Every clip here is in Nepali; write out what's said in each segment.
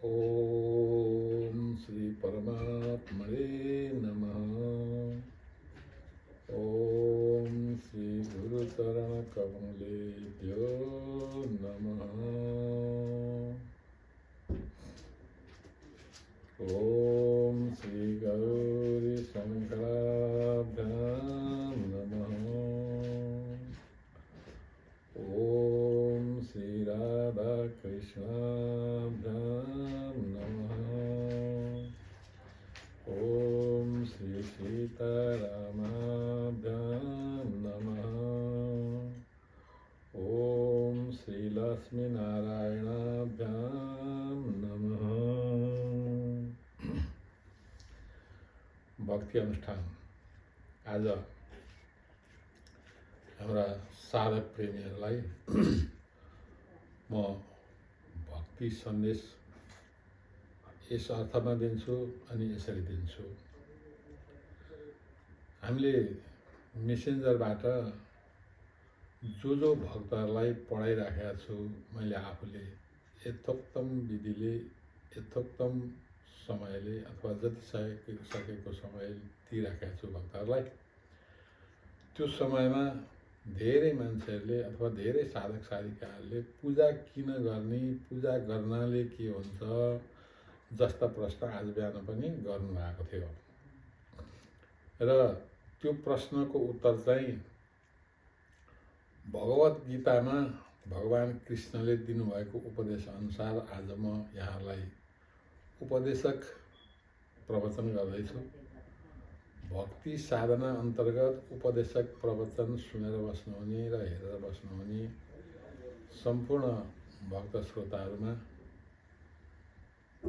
ओम श्री परमात्मने नमः। ओम श्री गुरुचरण कमलेभ्यो नमः। ओम श्री गौरी शंकराभ्यां नमः। ओम श्री राधा कृष्णाभ्यां नमः। ओम श्री सीतारामाभ्यां नमः। ओम श्री लक्ष्मीनारायणाभ्यां नमः। भक्ति अनुष्ठान आज हाम्रा साधक प्रेमीहरूलाई म भक्ति सन्देश यस अर्थमा दिन्छु अनि यसरी दिन्छु। हामीले मेसेन्जरबाट जो भक्तहरूलाई पढाइराखेका छु, मैले आफूले यथोक्तम विधिले यथोक्तम समयले अथवा जति सकेको समय दिइराखेका छु भक्तहरूलाई। त्यो समयमा धेरै मान्छेहरूले अथवा धेरै साधक साधिकाहरूले पूजा किन गर्ने, पूजा गर्नाले के हुन्छ जस्ता प्रश्न आज बिहान पनि गर्नुभएको थियो। र त्यो प्रश्नको उत्तर चाहिँ भगवत गीतामा भगवान कृष्णले दिनुभएको उपदेश अनुसार आज म यहाँलाई उपदेशक प्रवचन गर्दैछु। भक्ति साधना अन्तर्गत उपदेशक प्रवचन सुनेर बस्नुहुने र हेरेर बस्नुहुने सम्पूर्ण भक्त श्रोताहरूमा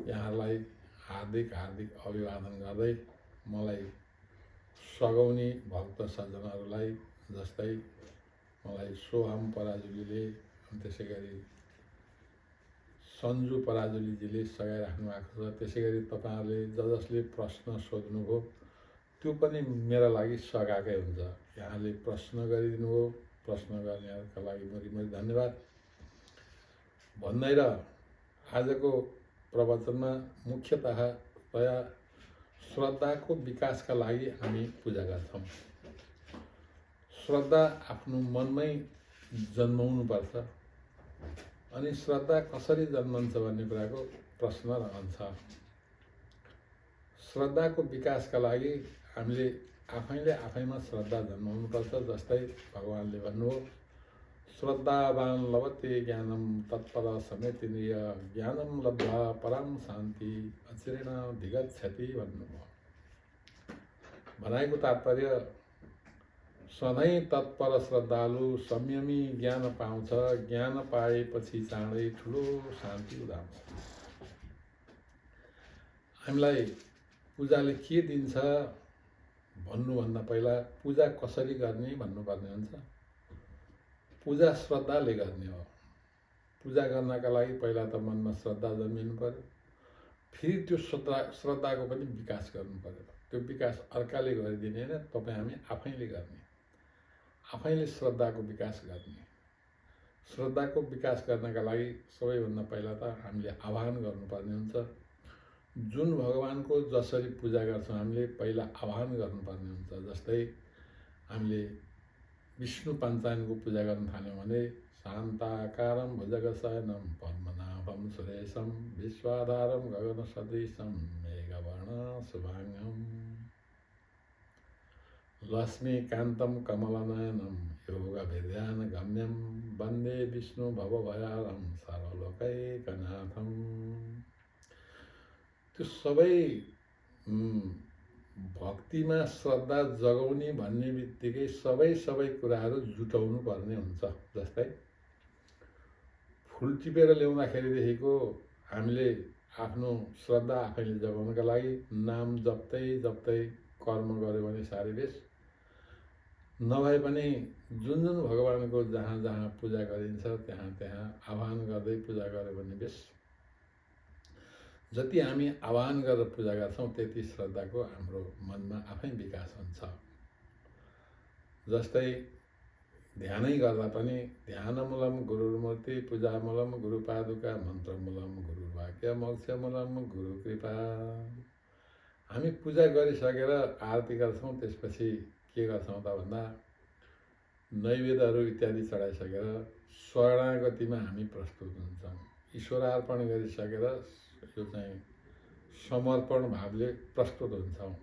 यहाँलाई हार्दिक अभिवादन गर्दै मलाई सघाउने भक्त सज्जनहरूलाई जस्तै मलाई सोहम पराजुलीले, त्यसै गरी सन्जु पराजुलीजीले सघाइराख्नु भएको छ। त्यसै गरी तपाईँहरूले जसले प्रश्न सोध्नुभयो त्यो पनि मेरा लागि सघाएकै हुन्छ। यहाँले प्रश्न गरिदिनुभयो, प्रश्न गर्नेहरूका लागि मरी धन्यवाद भन्दै र आजको प्रवचनमा मुख्यतः श्रद्धाको विकासका लागि हामी पूजा गर्छौँ। श्रद्धा आफ्नो मनमै जन्माउनुपर्छ। अनि श्रद्धा कसरी जन्मन्छ भन्ने कुराको प्रश्न रहन्छ। श्रद्धाको विकासका लागि हामीले आफैमा श्रद्धा जन्माउनुपर्छ। जस्तै भगवानले भन्नुभयो, श्रद्धावान लभते ज्ञानम तत्पर समेतिन्द्रिय ज्ञानम लब्ध्वा परम शान्ति अचिरेण विगच्छति भन्नुभयो। भनाइको तात्पर्य सधैँ तत्पर श्रद्धालु संयमी ज्ञान पाउँछ, ज्ञान पाएपछि चाँडै ठुलो शान्ति उदाउँछ। हामीलाई पूजाले के दिन्छ भन्नुभन्दा पहिला पूजा कसरी गर्ने भन्नुपर्ने हुन्छ। पूजा श्रद्धाले गर्ने हो। पूजा गर्नका लागि पहिला त मनमा श्रद्धा जन्मिनु पर्यो, फेरि त्यो श्रद्धाको पनि विकास गर्नु पर्यो। त्यो विकास अर्काले गरिदिने होइन, तपाईँ हामी आफैले गर्ने, आफैले श्रद्धाको विकास गर्ने। श्रद्धाको विकास गर्नका लागि सबैभन्दा पहिला त हामीले आह्वान गर्नुपर्ने हुन्छ। जुन भगवानको जसरी पूजा गर्छौँ हामीले पहिला आह्वान गर्नुपर्ने हुन्छ। जस्तै हामीले विष्णु पञ्चायनको पूजा गर्न थाल्यौँ भने शान्ताकारं भुजगशयनं पद्मनाभं सुरेशं विश्वाधारं गगनसदृशं मेघवर्ण शुभांगं लक्ष्मीकान्तं कमलनयनं योगविद्यानगम्यं वन्दे विष्णु भवभयहरं सर्वलोकैकनाथं। त्यो सबै भक्तिमा श्रद्धा जगाउने भन्ने बित्तिकै सबै कुराहरू जुटाउनु पर्ने हुन्छ। जस्तै फुल टिपेर ल्याउँदाखेरिदेखिको हामीले आफ्नो श्रद्धा आफैले जगाउनका लागि नाम जप्दै कर्म गर्यो भने साह्रै बेस। नभए पनि जुन भगवानको जहाँ पूजा गरिन्छ त्यहाँ आह्वान गर्दै पूजा गर्यो भने बेस। जति हामी आह्वान गरेर पूजा गर्छौँ त्यति श्रद्धाको हाम्रो मनमा आफै विकास हुन्छ। जस्तै ध्यानै गर्दा पनि ध्यानमूलम गुरुर्मूर्ति पूजामूलम गुरुपादुका मन्त्रमूलम गुरुवाक्य मोक्षमूलम गुरु कृपा। हामी पूजा गरिसकेर आरती गर्छौँ, त्यसपछि के गर्छौँ त भन्दा नैवेद्यहरू इत्यादि चढाइसकेर शरणागतिमा हामी प्रस्तुत हुन्छौँ। ईश्वरार्पण गरिसकेर यो चाहिँ समर्पण भावले प्रस्तुत हुन्छौँ।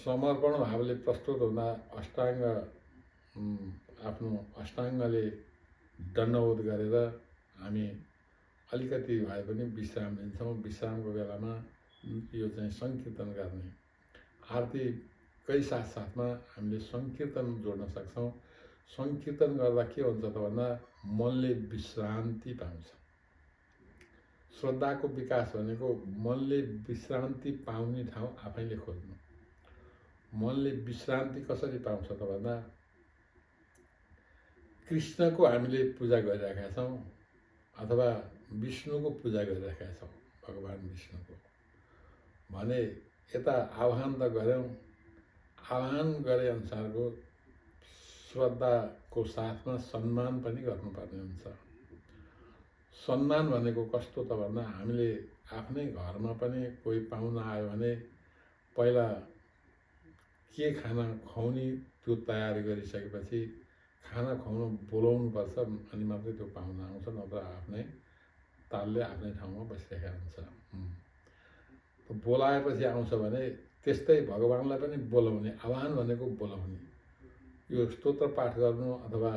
समर्पण भावले प्रस्तुत हुँदा अष्टाङ्ग आफ्नो अष्टाङ्गले दण्डवत गरेर हामी अलिकति भए पनि विश्राम लिन्छौँ। विश्रामको बेलामा यो चाहिँ सङ्कीर्तन गर्ने, आरतीकै साथसाथमा हामीले सङ्कीर्तन जोड्न सक्छौँ। सङ्कीर्तन गर्दा के हुन्छ त भन्दा मनले विश्रान्ति पाउँछ। श्रद्धाको विकास भनेको मनले विश्रान्ति पाउने ठाउँ आफैले खोज्नु। मनले विश्रान्ति कसरी पाउँछ त भन्दा कृष्णको हामीले पूजा गरिरहेका छौँ अथवा विष्णुको पूजा गरिरहेका छौँ, भगवान् विष्णुको भने यता आह्वान त गऱ्यौँ, आह्वान गरे अनुसारको श्रद्धाको साथमा सम्मान पनि गर्नुपर्ने हुन्छ। सम्मान भनेको कस्तो त भन्दा हामीले आफ्नै घरमा पनि कोही पाहुना आयो भने पहिला के खाना खुवाउने त्यो तयारी गरिसकेपछि खाना खुवाउन बोलाउनुपर्छ, अनि मात्रै त्यो पाहुना आउँछ, नत्र आफ्नै तालले आफ्नै ठाउँमा बसिरहेका हुन्छ। बोलाएपछि आउँछ भने त्यस्तै भगवान्लाई पनि बोलाउने, आह्वान भनेको बोलाउने। यो स्तोत्र पाठ गर्नु अथवा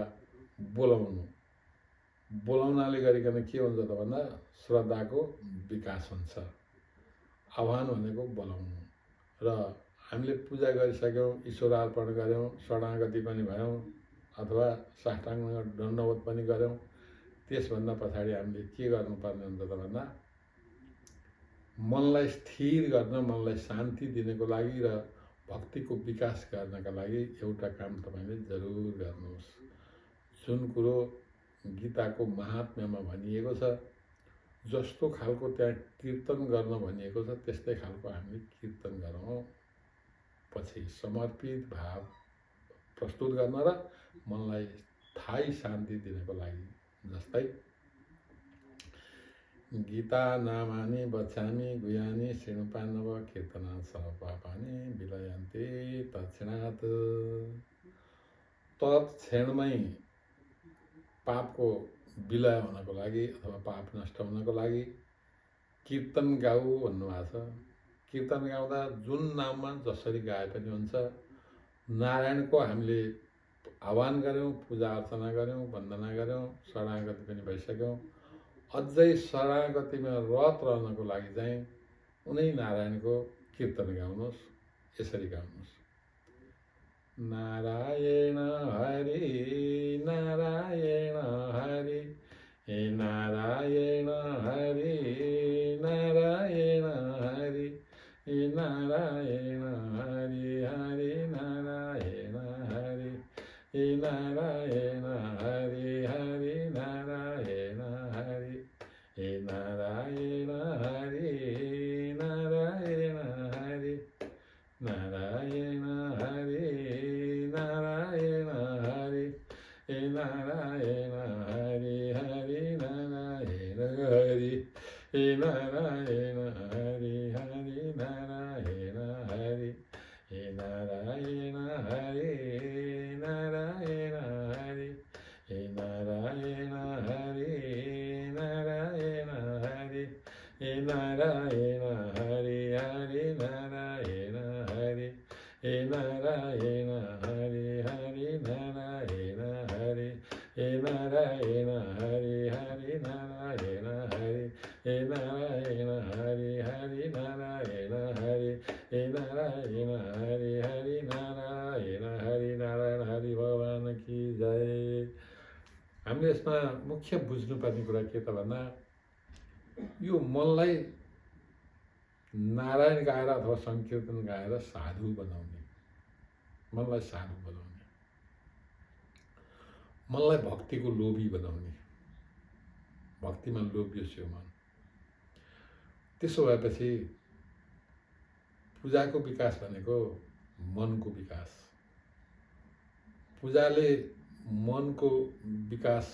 बोलाउनु, बोलाउनाले गरिकन के हुन्छ त भन्दा श्रद्धाको विकास हुन्छ। आह्वान भनेको बोलाउनु। र हामीले पूजा गरिसक्यौँ, ईश्वरार्पण गऱ्यौँ, शरणागति पनि भयौँ अथवा साष्टाङ्ग दण्डवत पनि गऱ्यौँ। त्यसभन्दा पछाडि हामीले के गर्नुपर्ने हुन्छ त भन्दा मनलाई स्थिर गर्न, मनलाई शान्ति दिनको लागि र भक्तिको विकास गर्नका लागि एउटा काम तपाईँले जरुर गर्नुहोस्। जुन कुरो गीताको महात्म्यमा भनिएको छ, जस्तो खालको त्यहाँ कीर्तन गर्न भनिएको छ त्यस्तै खालको हामीले कीर्तन गरौँ। पछि समर्पित भाव प्रस्तुत गर्न र मनलाई स्थायी शान्ति दिनको लागि। जस्तै गीता नामानि वचामि गुह्यानि शृणुपाण्डव कीर्तनात् सर्वपापानि विलयन्ते तत्क्षणात्। तत्क्षणमै पापको विलय हुनको लागि अथवा पाप नष्ट हुनको लागि कीर्तन गाऊ भन्नुभएको छ। कीर्तन गाउँदा जुन नाममा जसरी गाए पनि हुन्छ। नारायणको हामीले आह्वान गऱ्यौँ, पूजा अर्चना गऱ्यौँ, वन्दना गऱ्यौँ, शरणागति पनि भइसक्यौँ। अझै शरणागतिमा रत रहनको लागि चाहिँ उनै नारायणको कीर्तन गाउनुहोस्। यसरी गाउनुहोस्: नारायण हरि नारायण हरि नारायण हरि नारायण हरि नारायण हरि हरि नारायण हरि नारायण हरि हरि नारायण हरि नारायण हरि नारायण हरि नारायण हरि नारायण हरि नारायण हरि हरि नारायण हरि नारायण हरि हरि नारायण हरि नारायण हरि नारायण हरि नारायण हरि नारायण हरि नारायण हरि हरि नारायण हरि नारायण हरि हरि नारायण हरि नारायण हरि हरि नारायण हरि नारायण हरि हरि नारायण हरि नारायण हरि हरि नारायण हरि नारायण हरि। भगवान् की जय। हामीले यसमा मुख्य बुझ्नुपर्ने कुरा के त भन्दा यो मनलाई नारायण गाएर अथवा सङ्कीर्तन गाएर साधु बनाउने, मनलाई साधु बनाउने, मनलाई भक्तिको लोभी बनाउने, भक्तिमा लोभियोस् यो मन। त्यसो भएपछि पूजाको विकास भनेको मनको विकास। पूजाले मनको विकास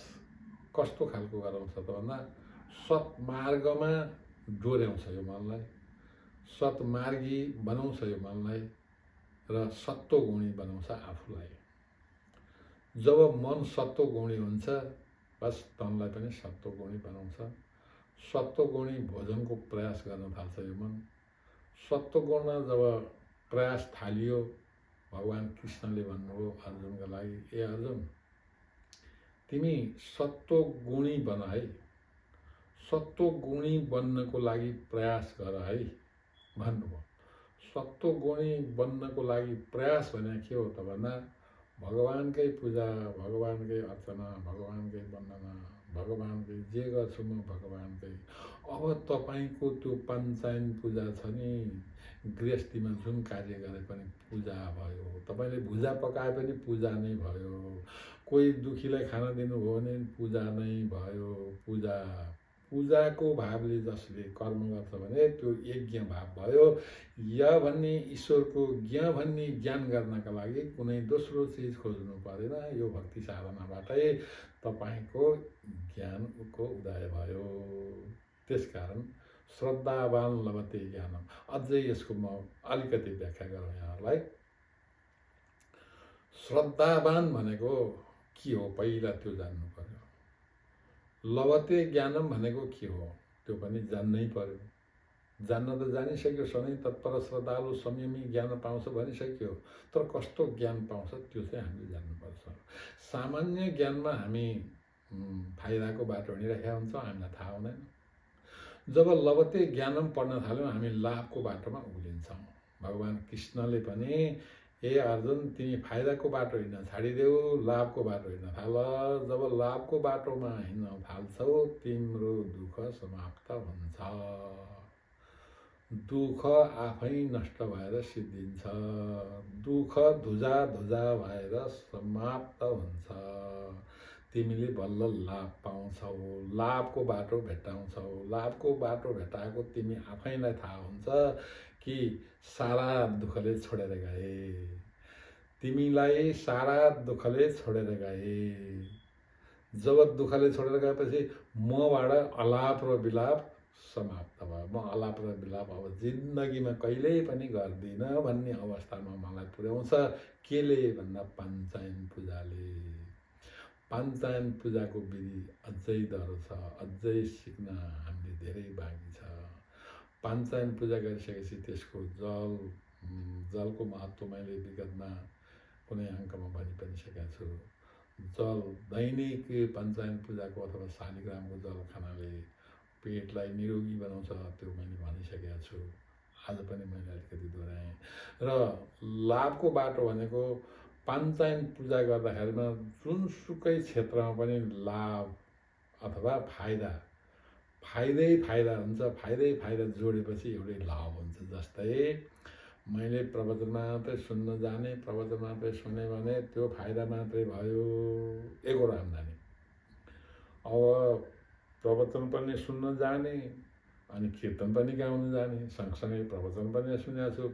कस्तो खालको गराउँछ त भन्दा सत्मार्गमा डोर्याउँछ यो मनलाई, सत्मार्गी बनाउँछ यो मनलाई र सत्वगुणी बनाउँछ आफूलाई। जब मन सत्वगुणी हुन्छ बस तनलाई पनि सत्वगुणी बनाउँछ। सत्वगुणी भोजनको प्रयास गर्न थाल्छ यो मन। सत्वगुणमा जब प्रयास थालियो, भगवान् कृष्णले भन्नुभयो अर्जुनका लागि, ए अर्जुन तिमी सत्वगुणी बन है, सत्वगुणी बन्नको लागि प्रयास गर है भन्नुभयो। सत्वगुणी बन्नको लागि प्रयास भने के हो त भन्दा भगवानकै पूजा, भगवानकै अर्चना, भगवानकै वन्दना, भगवानकै जे गर्छु म भगवानकै। अब तपाईँको त्यो पाञ्चायन पूजा छ नि, गृहस्थीमा जुन कार्य गरे पनि पूजा भयो, तपाईँले भुजा पकाए पनि पूजा नै भयो, कोही दुखीलाई खाना दिनुभयो भने पूजा नै भयो। पूजा पूजाको भावले जसले कर्म गर्छ भने त्यो यज्ञ भाव भयो। य भन्ने ईश्वरको, ज्ञ भन्ने ज्ञान गर्नका लागि कुनै दोस्रो चिज खोज्नु परेन। यो भक्ति साधनाबाटै तपाईँको ज्ञानको उदय भयो। त्यसकारण श्रद्धावान लभते ज्ञानम। अझै यसको म अलिकति व्याख्या गरौँ यहाँलाई। श्रद्धावान भनेको के हो पहिला त्यो जान्नु पर्यो। लभते ज्ञानम भनेको के हो त्यो पनि जान्नै पर्यो। जान्न त जानिसक्यो, सधैँ तत्पर श्रद्धालु संयमी ज्ञान पाउँछ भनिसक्यो, तर कस्तो ज्ञान पाउँछ त्यो चाहिँ हामीले जान्नुपर्छ। सामान्य ज्ञानमा हामी फाइदाको बाटो हिँडिरहेका हुन्छौँ, हामीलाई थाहा हुँदैन। जब लभते ज्ञानम पढ्न थाल्यौँ हामी लाभको बाटोमा उभिन्छौँ। भगवान् कृष्णले पनि ए अर्जुन तिमी फाइदाको बाटो हिँड्न छाडिदेऊ, लाभको बाटो हिँड्न थाल। जब लाभको बाटोमा हिँड्न थाल्छौ तिम्रो दुःख समाप्त हुन्छ। दुःख आफै नष्ट भएर सिद्धिन्छ। दुःख धुजा धुजा भएर समाप्त हुन्छ। तिमीले बल्ल लाभ पाउँछौ, लाभको बाटो भेट्टाउँछौ। लाभको बाटो भेटाएको तिमी आफैलाई थाहा हुन्छ कि सारा दुःखले छोडेर गए, तिमीलाई सारा दुःखले छोडेर गए। जब दुःखले छोडेर गएपछि मबाट अलाप र विलाप समाप्त भयो। म अलाप र विलाप अब जिन्दगीमा कहिल्यै पनि गर्दिनँ भन्ने अवस्थामा मलाई पुर्याउँछ। केले भन्दा पाञ्चायन पूजाले। पाञ्चायन पूजाको विधि अझै डह्रो छ, अझै सिक्न हामीले धेरै बाँकी छ। पाञ्चायन पूजा गरिसकेपछि त्यसको जलको महत्त्व मैले विगतमा कुनै अङ्कमा भनि पनि सकेको छु। जल दैनिक पाञ्चायन पूजाको अथवा शालिग्रामको जल खानाले पेटलाई निरोगी बनाउँछ, त्यो मैले भनिसकेको छु। आज पनि मैले अलिकति दोहोऱ्याएँ। र लाभको बाटो भनेको पाञ्चायन पूजा गर्दाखेरिमा जुनसुकै क्षेत्रमा पनि लाभ अथवा फाइदै फाइदा हुन्छ। फाइदा जोडेपछि एउटै लाभ हुन्छ। जस्तै मैले प्रवचन मात्रै सुन्न जाने, प्रवचन मात्रै सुने भने त्यो फाइदा मात्रै भयो, एकोरो आम्दानी। अब प्रवचन पनि सुन्न जाने अनि कीर्तन पनि गाउन जाने, सँगसँगै प्रवचन पनि सुनेको छु,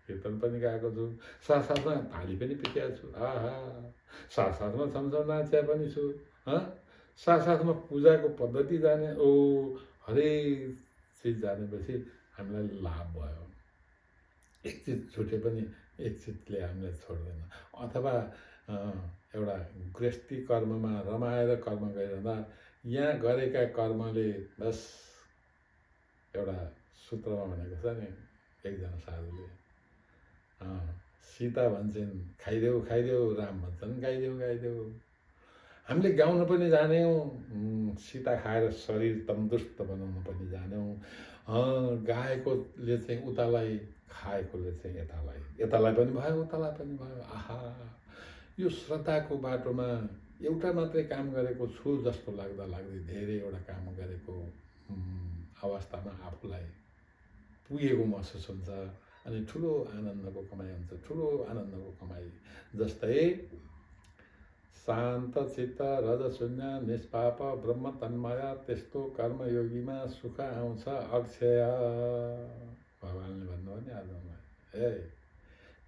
कीर्तन पनि गाएको छु, साथसाथमा ताली पनि पिटेको छु, आहा, साथसाथमा छमछम नाचे पनि छु, साथसाथमा पूजाको पद्धति जाने, ओ हरेक चिज जानेपछि हामीलाई लाभ भयो। एक चिज छुटे पनि एक चिजले हामीलाई छोड्दैन। अथवा एउटा गृहस्थी कर्ममा रमाएर कर्म गरिरहँदा यहाँ गरेका कर्मले बस एउटा सूत्रमा भनेको छ नि एकजना साधुले, सीता भन्छन् खाइदेऊ खाइदेऊ, राम भन्छन् गाइदेऊ। हामीले गाउन पनि जान्यौँ, सीता खाएर शरीर तन्दुरुस्त बनाउन पनि जान्यौँ। गाएकोले चाहिँ उतालाई, खाएकोले चाहिँ यतालाई पनि भयो, उतालाई पनि भयो। आहा, यो श्रद्धाको बाटोमा एउटा मात्रै काम गरेको छु जस्तो लाग्दै धेरैवटा काम गरेको अवस्थामा आफूलाई पुगेको महसुस हुन्छ अनि ठुलो आनन्दको कमाइ हुन्छ, ठुलो आनन्दको कमाइ। जस्तै शान्त चित्त रजशून्य निष्पाप ब्रह्म तन्मय, त्यस्तो कर्मयोगीमा सुख आउँछ अक्षय। भगवानले भन्नुभयो नि आजलाई, हे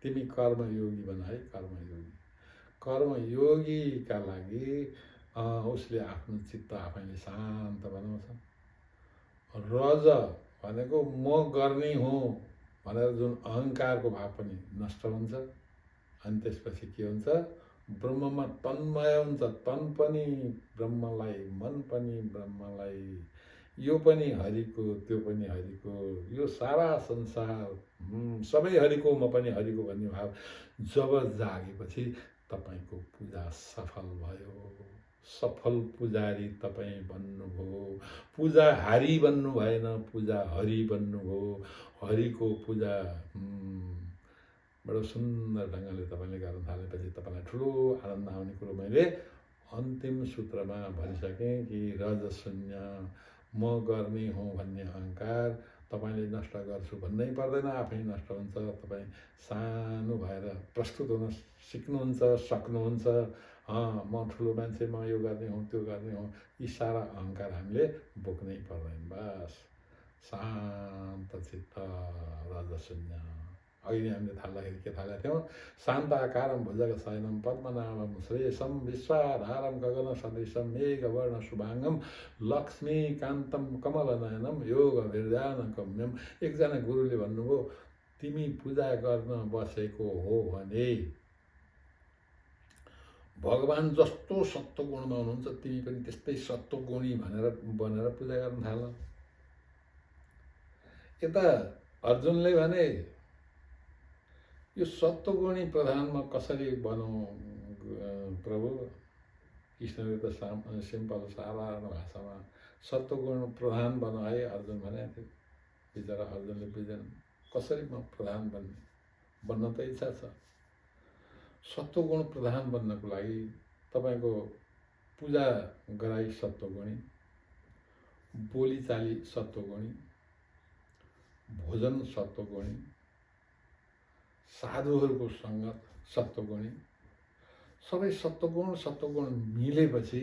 तिमी कर्मयोगी बन है, कर्मयोगी। कर्मयोगीका लागि उसले आफ्नो चित्त आफैले शान्त बनाउँछ। रज भनेको म गर्ने हुँ भनेर जुन अहङ्कारको भाव पनि नष्ट हुन्छ। अनि त्यसपछि के हुन्छ? ब्रह्ममा तन्मय हुन्छ। तन पनि ब्रह्मलाई, मन पनि ब्रह्मलाई, यो पनि हरिको, त्यो पनि हरिको, यो सारा संसार सबै हरिको, म पनि हरिको भन्ने भाव जब जागेपछि तपाईँको पूजा सफल भयो। सफल पुजारी तपाईँ बन्नुभयो। पूजा हारी बन्नु भएन, पूजा हरि बन्नुभयो। हरिको पूजा बडो सुन्दर ढङ्गले तपाईँले गर्न थालेपछि तपाईँलाई ठुलो आनन्द आउने कुरो मैले अन्तिम सूत्रमा भनिसकेँ कि रजशून्य, म गर्ने हुँ भन्ने अहङ्कार तपाईँले नष्ट गर्छु भन्नै पर्दैन, आफै नष्ट हुन्छ। तपाईँ सानो भएर प्रस्तुत हुन सिक्नुहुन्छ, सक्नुहुन्छ। म ठुलो मान्छे, म यो गर्ने हुँ, त्यो गर्ने हुँ, यी सारा अहङ्कार हामीले बोक्नै पर्दैन। बस शान्त चित्त रजशून्य। अघि नै हामीले थाल्दाखेरि के थालेका थियौँ? शान्ताकारं भुजगशयनं पद्मनाभं श्रेयसं विश्वाधारं गगनसदृशं मेघवर्ण शुभाङ्गं लक्ष्मीकान्तं कमलनयनं योगभिर्ध्यानगम्यं। एकजना गुरुले भन्नुभयो, तिमी पूजा गर्न बसेको हो भने भगवान जस्तो सत्वगुणमा हुनुहुन्छ, तिमी पनि त्यस्तै सत्वगुणी बनेर पूजा गर्न थाल। यता अर्जुनले भने यो सत्वगुणी प्रधानमा कसरी बनौँ प्रभु? कृष्णले त सिम्पल साधारण भाषामा सत्वगुण प्रधान बन है अर्जुन भनेको थियो। बिचरा अर्जुनले बुझेन, कसरी म प्रधान बन्न त इच्छा छ। सत्वगुण प्रधान बन्नको लागि तपाईँको पूजा गराई सत्वगुणी, बोलीचाली सत्वगुणी, भोजन सत्वगुणी, साधुहरूको सङ्गत सत्वगुणी, सबै सत्वगुण मिलेपछि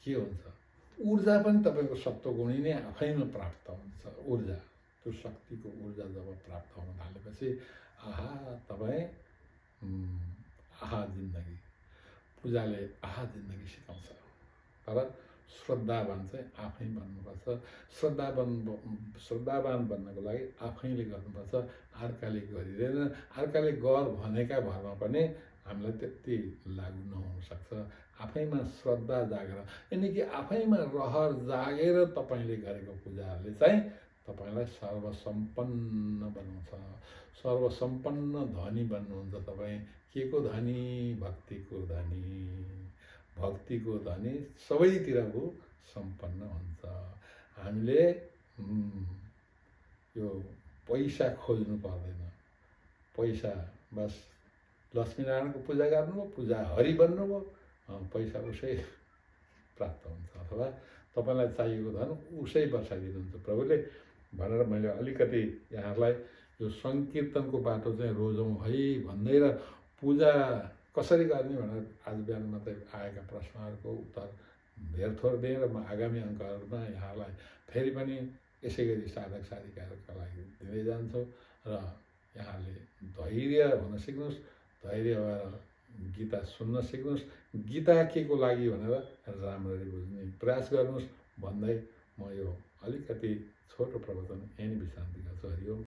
के हुन्छ? ऊर्जा पनि तपाईँको सत्वगुणी नै आफैमा प्राप्त हुन्छ। ऊर्जा, त्यो शक्तिको ऊर्जा जब प्राप्त हुन थालेपछि आहा तपाईँ आहा जिन्दगी, पूजाले आहा जिन्दगी सिकाउँछ। तर श्रद्धावान चाहिँ आफै बन्नुपर्छ। श्रद्धावान बन्नको लागि आफैले गर्नुपर्छ, अर्काले गरिँदैन। अर्काले गर भनेका भरमा पनि हामीलाई त्यति लागु नहुन सक्छ। आफैमा श्रद्धा जागेर, यानि कि आफैमा रहर जागेर तपाईँले गरेको पूजाहरूले चाहिँ तपाईँलाई सर्वसम्पन्न बनाउँछ। सर्वसम्पन्न धनी बन्नुहुन्छ तपाईँ। के को धनी? भक्तिको धनी। भक्तिको धनी सबैतिरको सम्पन्न हुन्छ। हामीले यो पैसा खोज्नु पर्दैन। पैसा बस लक्ष्मीनारायणको पूजा गर्नुभयो, पूजा हरि बन्नुभयो, पैसा उसै प्राप्त हुन्छ। अथवा तपाईँलाई चाहिएको धन उसै बसाइदिनुहुन्छ प्रभुले भनेर मैले अलिकति यहाँहरूलाई यो सङ्कीर्तनको बाटो चाहिँ रोजौँ है भन्दै र पूजा कसरी गर्ने भनेर आज बिहान मात्रै आएका प्रश्नहरूको उत्तर धेर थोर दिएँ र म आगामी अङ्कहरूमा यहाँहरूलाई फेरि पनि यसै गरी साधक साधिकाहरूका लागि दिँदै जान्छु। र यहाँले धैर्य हुन सिक्नुहोस्, धैर्य भएर गीता सुन्न सिक्नुहोस्, गीता के को लागि भनेर राम्ररी बुझ्ने प्रयास गर्नुहोस् भन्दै म यो अलिकति छोटो प्रवचन यहीँ विश्रान्ति गर्छु। हरि ओम।